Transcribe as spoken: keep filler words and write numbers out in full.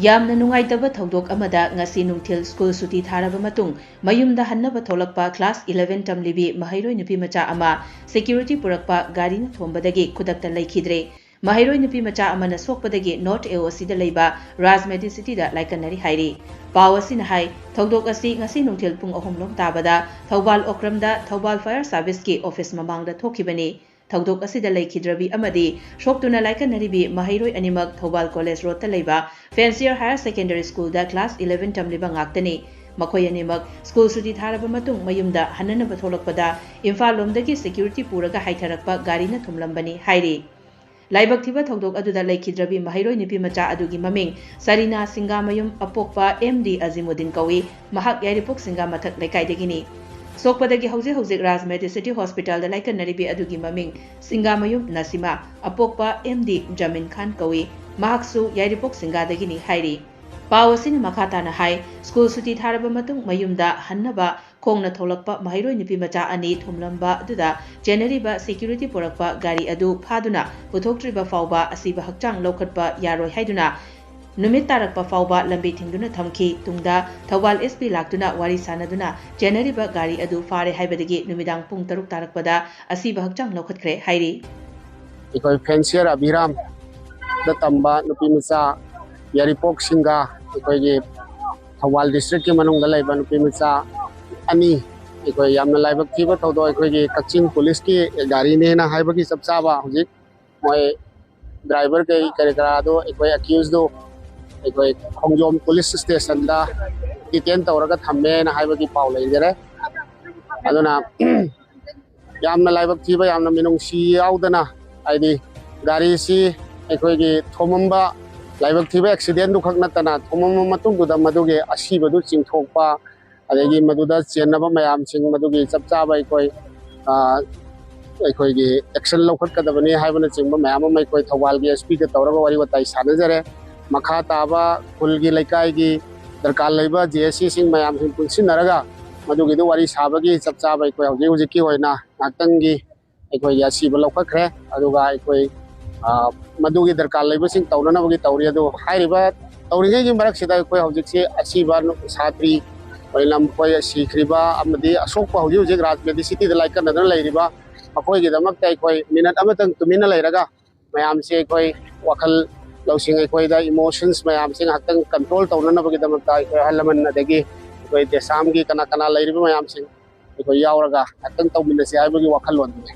ꯌꯥꯝꯅ ꯅꯨꯡꯉꯥꯏꯇꯕ ꯊꯧꯗꯣꯛ ꯑꯃꯗ ꯉꯁꯤ ꯅꯨꯡꯊꯤꯜ ꯁ꯭ꯀꯨꯜ ꯁꯨꯇꯤ ꯊꯥꯔꯕ ꯃꯇꯨꯡ ꯃꯌꯨꯝꯗ ꯍꯟꯅꯕ ꯊꯣꯛꯂꯛꯄ ꯀ꯭ꯂꯥꯁ ꯏꯂꯦꯚꯦꯟ ꯇꯝꯂꯤꯕꯤ ꯃꯍꯩꯔꯣꯏ ꯅꯨꯄꯤ ꯃꯆꯥ ꯑꯃ ꯁꯦꯀ꯭ꯌꯨꯔꯤꯇꯤ ꯄꯨꯔꯛꯄ ꯒꯥꯔꯤꯅ ꯊꯣꯝꯕꯗꯒꯤ ꯈꯨꯗꯛꯇ ꯂꯩꯈꯤꯗ꯭ꯔꯦ꯫ ꯃꯍꯩꯔꯣꯏ ꯅꯨꯄꯤ ꯃꯆꯥ ꯑꯃꯅ ꯁꯣꯛꯄꯗꯒꯤ ꯅꯣꯔꯠ ꯑꯦ ꯑꯣ ꯁꯤꯗ ꯂꯩꯕ ꯔꯥꯖ ꯃꯦꯗꯤꯁꯤꯇꯤꯗ ꯂꯥꯏꯀꯠꯅꯔꯤ ꯍꯥꯏꯔꯤ꯫ ꯄꯥꯎ ꯑꯁꯤꯅ ꯍꯥꯏ, ꯊꯧꯗꯣꯛ ꯑꯁꯤ ꯉꯁꯤ ꯅꯨꯡꯊꯤꯜ ꯄꯨꯡ ꯑꯍꯨꯝꯂꯣꯝ ꯇꯥꯕꯗ ꯊꯧꯕꯥꯜ ꯑꯣꯀ꯭ꯔꯝꯗ ꯊꯧꯕꯥꯜ ꯐꯥꯌꯔ ꯁꯥꯔꯚꯤꯁꯀꯤ ꯑꯣꯐꯤꯁ ꯃꯃꯥꯡꯗ ꯊꯣꯛꯈꯤꯕꯅꯤ꯫ ꯊꯧꯗꯣꯛ ꯑꯁꯤꯗ ꯂꯩꯈꯤꯗ꯭ꯔꯕꯤ ꯑꯃꯗꯤ ꯁꯣꯛꯇꯨꯅ ꯂꯥꯏꯀꯠꯅꯔꯤꯕꯤ ꯃꯍꯩꯔꯣꯏ ꯑꯅꯤꯃꯛ ꯊꯧꯕꯥꯜ ꯀꯣꯂꯦꯖ ꯔꯣꯗꯇ ꯂꯩꯕ ꯐꯦꯟꯁꯤꯌꯔ ꯍꯥꯌꯔ ꯁꯦꯀꯦꯟꯗꯔꯤ ꯁ꯭ꯀꯨꯜꯗ ꯀ꯭ꯂꯥꯁ ꯏꯂꯦꯚꯦꯟ ꯇꯝꯂꯤꯕ ꯉꯥꯛꯇꯅꯤ꯫ ꯃꯈꯣꯏ ꯑꯅꯤꯃꯛ ꯁ꯭ꯀꯨꯜ ꯁꯨꯇꯤ ꯊꯥꯔꯕ ꯃꯇꯨꯡ ꯃꯌꯨꯝꯗ ꯍꯟꯅꯅꯕ ꯊꯣꯛꯂꯛꯄꯗ ꯏꯝꯐꯥꯜ ꯂꯣꯝꯗꯒꯤ ꯁꯦꯀ꯭ꯌꯨꯔꯤꯇꯤ ꯄꯨꯔꯒ ꯍꯥꯏꯊꯔꯛꯄ ꯒꯥꯔꯤꯅ ꯊꯨꯝꯂꯝꯕꯅꯤ ꯍꯥꯏꯔꯤ꯫ ꯂꯥꯏꯕꯛ ꯊꯤꯕ ꯊꯧꯗꯣꯛ ꯑꯗꯨꯗ ꯂꯩꯈꯤꯗ꯭ꯔꯕꯤ ꯃꯍꯩꯔꯣꯏ ꯅꯨꯄꯤ ꯃꯆꯥ ꯑꯗꯨꯒꯤ ꯃꯃꯤꯡ ꯁꯔꯤꯅꯥ ꯁꯤꯡꯒꯥꯃꯌꯨꯝ ꯑꯄꯣꯛꯄ ꯑꯦꯝ ꯗꯤ ꯑꯖꯤꯃꯨꯗꯤꯟ ꯀꯧꯏ꯫ ꯃꯍꯥꯛ ꯌꯥꯏꯔꯤꯄꯣꯛ ꯁꯤꯡꯒꯥ ꯃꯊꯛ ꯂꯩꯀꯥꯏꯗꯒꯤꯅꯤ꯫ ꯁꯣꯛꯄꯗꯒꯤ ꯍꯧꯖꯤꯛ ꯍꯧꯖꯤꯛ ꯔꯥꯖ ꯃꯦꯗꯤꯁꯤꯇꯤ ꯍꯣꯁꯄꯤꯇꯥꯜꯗ ꯂꯥꯏꯀꯠꯅꯔꯤꯕꯤ ꯑꯗꯨꯒꯤ ꯃꯃꯤꯡ ꯁꯤꯡꯒꯥꯃꯌꯨꯝ ꯅꯁꯤꯃꯥ ꯑꯄꯣꯛꯄ ꯑꯦꯝ ꯗꯤ ꯖꯃꯤꯟ ꯈꯥꯟ ꯀꯧꯏ꯫ ꯃꯍꯥꯛꯁꯨ ꯌꯥꯏꯔꯤꯄꯣꯛ ꯁꯤꯡꯒꯥꯗꯒꯤꯅꯤ ꯍꯥꯏꯔꯤ꯫ ꯄꯥꯎ ꯑꯁꯤꯅ ꯃꯈꯥ ꯇꯥꯅ ꯍꯥꯏ, ꯁ꯭ꯀꯨꯜ ꯁꯨꯇꯤ ꯊꯥꯔꯕ ꯃꯇꯨꯡ ꯃꯌꯨꯝꯗ ꯍꯟꯅꯕ ꯈꯣꯡꯅ ꯊꯣꯛꯂꯛꯄ ꯃꯍꯩꯔꯣꯏ ꯅꯨꯄꯤ ꯃꯆꯥ ꯑꯅꯤ ꯊꯨꯝꯂꯝꯕ ꯑꯗꯨꯗ ꯆꯦꯟꯅꯔꯤꯕ ꯁꯦꯀ꯭ꯌꯨꯔꯤꯇꯤ ꯄꯨꯔꯛꯄ ꯒꯥꯔꯤ ꯑꯗꯨ ꯐꯥꯗꯨꯅ ꯄꯨꯊꯣꯛꯇ꯭ꯔꯤꯕ ꯐꯥꯎꯕ ꯑꯁꯤꯕ ꯍꯛꯆꯥꯡ ꯂꯧꯈꯠꯄ ꯌꯥꯔꯣꯏ ꯍꯥꯏꯗꯨꯅ ꯅꯨꯃꯤꯠ ꯇꯥꯔꯛꯄ ꯐꯥꯎꯕ ꯂꯝꯕꯤ ꯊꯤꯡꯗꯨꯅ ꯊꯝꯈꯤ꯫ ꯇꯨꯡꯗ ꯊꯧꯕꯥꯜ ꯑꯦꯁ ꯄꯤ ꯂꯥꯛꯇꯨꯅ ꯋꯥꯔꯤ ꯁꯥꯅꯗꯨꯅ ꯆꯦꯟꯅꯔꯤꯕ ꯒꯥꯔꯤ ꯑꯗꯨ ꯐꯥꯔꯦ ꯍꯥꯏꯕꯗꯒꯤ ꯅꯨꯃꯤꯗꯥꯡ ꯄꯨꯡ ꯇꯔꯨꯛ ꯇꯥꯔꯛꯄꯗ ꯑꯁꯤꯕ ꯍꯛꯆꯥꯡ ꯂꯧꯈꯠꯈ꯭ꯔꯦ ꯍꯥꯏꯔꯤ꯫ ꯑꯩꯈꯣꯏ ꯐꯦꯟꯁꯤꯌꯔ ꯑꯕꯤꯔꯥꯝꯗ ꯇꯝꯕ ꯅꯨꯄꯤ ꯃꯆꯥ ꯌꯥꯏꯔꯤꯄꯣꯛ ꯁꯤꯡꯒꯥ, ꯑꯩꯈꯣꯏꯒꯤ ꯊꯧꯕꯥꯜ ꯗꯤꯁꯇ꯭ꯔꯤꯛꯀꯤ ꯃꯅꯨꯡꯗ ꯂꯩꯕ ꯅꯨꯄꯤ ꯃꯆꯥ ꯑꯅꯤ, ꯑꯩꯈꯣꯏ ꯌꯥꯝꯅ ꯂꯥꯏꯕꯛ ꯊꯤꯕ ꯊꯧꯗꯣꯛ, ꯑꯩꯈꯣꯏꯒꯤ ꯀꯛꯆꯤꯡ ꯄꯨꯂꯤꯁꯀꯤ ꯒꯥꯔꯤꯅꯦꯅ ꯍꯥꯏꯕꯒꯤ ꯆꯞ ꯆꯥꯕ ꯍꯧꯖꯤꯛ ꯃꯣꯏ ꯗ꯭ꯔꯥꯏꯚꯔ ꯀꯩ ꯀꯔꯤ ꯀꯔꯥꯗꯣ ꯑꯩꯈꯣꯏ ꯑꯦꯀ꯭ꯌꯨꯁꯗꯣ ꯑꯩꯈꯣꯏ ꯈꯣꯡꯖꯣꯝ ꯄꯨꯂꯤꯁ ꯁ꯭ꯇꯦꯁꯟꯗ ꯗꯤꯇꯦꯟ ꯇꯧꯔꯒ ꯊꯝꯃꯦꯅ ꯍꯥꯏꯕꯒꯤ ꯄꯥꯎ ꯂꯩꯖꯔꯦ꯫ ꯑꯗꯨꯅ ꯌꯥꯝꯅ ꯂꯥꯏꯕꯛ ꯊꯤꯕ, ꯌꯥꯝꯅ ꯃꯤꯅꯨꯡꯁꯤ ꯌꯥꯎꯗꯅ, ꯍꯥꯏꯗꯤ ꯒꯥꯔꯤꯁꯤ ꯑꯩꯈꯣꯏꯒꯤ ꯊꯣꯝꯃꯝꯕ, ꯂꯥꯏꯕꯛ ꯊꯤꯕ ꯑꯦꯛꯁꯤꯗꯦꯟꯗꯨ ꯈꯛ ꯅꯠꯇꯅ ꯊꯣꯝꯃꯝꯕ ꯃꯇꯨꯡꯗꯨꯗ ꯃꯗꯨꯒꯤ ꯑꯁꯤꯕꯗꯨ ꯆꯤꯡꯊꯣꯛꯄ, ꯑꯗꯒꯤ ꯃꯗꯨꯗ ꯆꯦꯟꯅꯕ ꯃꯌꯥꯝꯁꯤꯡ ꯃꯗꯨꯒꯤ ꯆꯞ ꯆꯥꯕ ꯑꯩꯈꯣꯏ ꯑꯩꯈꯣꯏꯒꯤ ꯑꯦꯛꯁꯟ ꯂꯧꯈꯠꯀꯗꯕꯅꯤ ꯍꯥꯏꯕꯅꯆꯤꯡꯕ ꯃꯌꯥꯝ ꯑꯃ ꯑꯩꯈꯣꯏ ꯊꯧꯕꯥꯜꯒꯤ ꯑꯦꯁ ꯄꯤꯒ ꯇꯧꯔꯒ ꯋꯥꯔꯤ ꯋꯥꯇꯥꯏ ꯁꯥꯟꯅꯖꯔꯦ꯫ ꯃꯈꯥ ꯇꯥꯕ ꯈꯨꯜꯒꯤ ꯂꯩꯀꯥꯏꯒꯤ ꯗꯔꯀꯥꯔ ꯂꯩꯕ ꯖꯦ ꯑꯦꯁ ꯁꯤꯁꯤꯡ ꯃꯌꯥꯝꯁꯤꯡ ꯄꯨꯟꯁꯤꯟꯅꯔꯒ ꯃꯗꯨꯒꯤꯗꯨ ꯋꯥꯔꯤ ꯁꯥꯕꯒꯤ ꯆꯞ ꯆꯥꯕ ꯑꯩꯈꯣꯏ ꯍꯧꯖꯤꯛ ꯍꯧꯖꯤꯛꯀꯤ ꯑꯣꯏꯅ ꯉꯥꯛꯇꯪꯒꯤ ꯑꯩꯈꯣꯏꯒꯤ ꯑꯁꯤꯕ ꯂꯧꯈꯠꯈ꯭ꯔꯦ꯫ ꯑꯗꯨꯒ ꯑꯩꯈꯣꯏ ꯃꯗꯨꯒꯤ ꯗꯔꯀꯥꯔ ꯂꯩꯕꯁꯤꯡ ꯇꯧꯅꯅꯕꯒꯤ ꯇꯧꯔꯤ꯫ ꯑꯗꯨ ꯍꯥꯏꯔꯤꯕ ꯇꯧꯔꯤꯉꯩꯒꯤ ꯃꯔꯛꯁꯤꯗ ꯑꯩꯈꯣꯏ ꯍꯧꯖꯤꯛꯁꯤ ꯑꯁꯤꯕ ꯁꯥꯇ꯭ꯔꯤ, ꯑꯣꯏꯅ ꯃꯈꯣꯏ ꯁꯤꯈ꯭ꯔꯤꯕ ꯑꯃꯗꯤ ꯑꯁꯣꯛꯄ ꯍꯧꯖꯤꯛ ꯍꯧꯖꯤꯛ ꯔꯥꯖ ꯃꯦꯗꯤꯁꯤꯇꯤꯗ ꯂꯥꯏꯀꯠꯅꯗꯨꯅ ꯂꯩꯔꯤꯕ ꯃꯈꯣꯏꯒꯤꯗꯃꯛꯇ ꯑꯩꯈꯣꯏ ꯃꯤꯅꯠ ꯑꯃꯇꯪ ꯇꯨꯃꯤꯟꯅ ꯂꯩꯔꯒ ꯃꯌꯥꯝꯁꯦ ꯑꯩꯈꯣꯏ ꯋꯥꯈꯜ ꯂꯧꯁꯤꯡ, ꯑꯩꯈꯣꯏꯗ ꯏꯃꯣꯁꯟꯁ ꯃꯌꯥꯝꯁꯦ ꯉꯥꯏꯍꯥꯛꯇꯪ ꯀꯟꯇ꯭ꯔꯣꯜ ꯇꯧꯅꯅꯕꯒꯤꯗꯃꯛꯇ ꯑꯩꯈꯣꯏ ꯑꯍꯜ ꯂꯃꯟ ꯑꯗꯒꯤ ꯑꯩꯈꯣꯏ ꯗꯦꯁꯥꯝꯒꯤ ꯀꯅꯥ ꯀꯅꯥ ꯂꯩꯔꯤꯕ ꯃꯌꯥꯝꯁꯤꯡ ꯑꯩꯈꯣꯏ ꯌꯥꯎꯔꯒ ꯉꯥꯏꯍꯥꯛꯇꯪ ꯇꯧꯃꯤꯟꯅꯁꯤ ꯍꯥꯏꯕꯒꯤ ꯋꯥꯈꯜꯂꯣꯟꯗꯨꯅꯤ꯫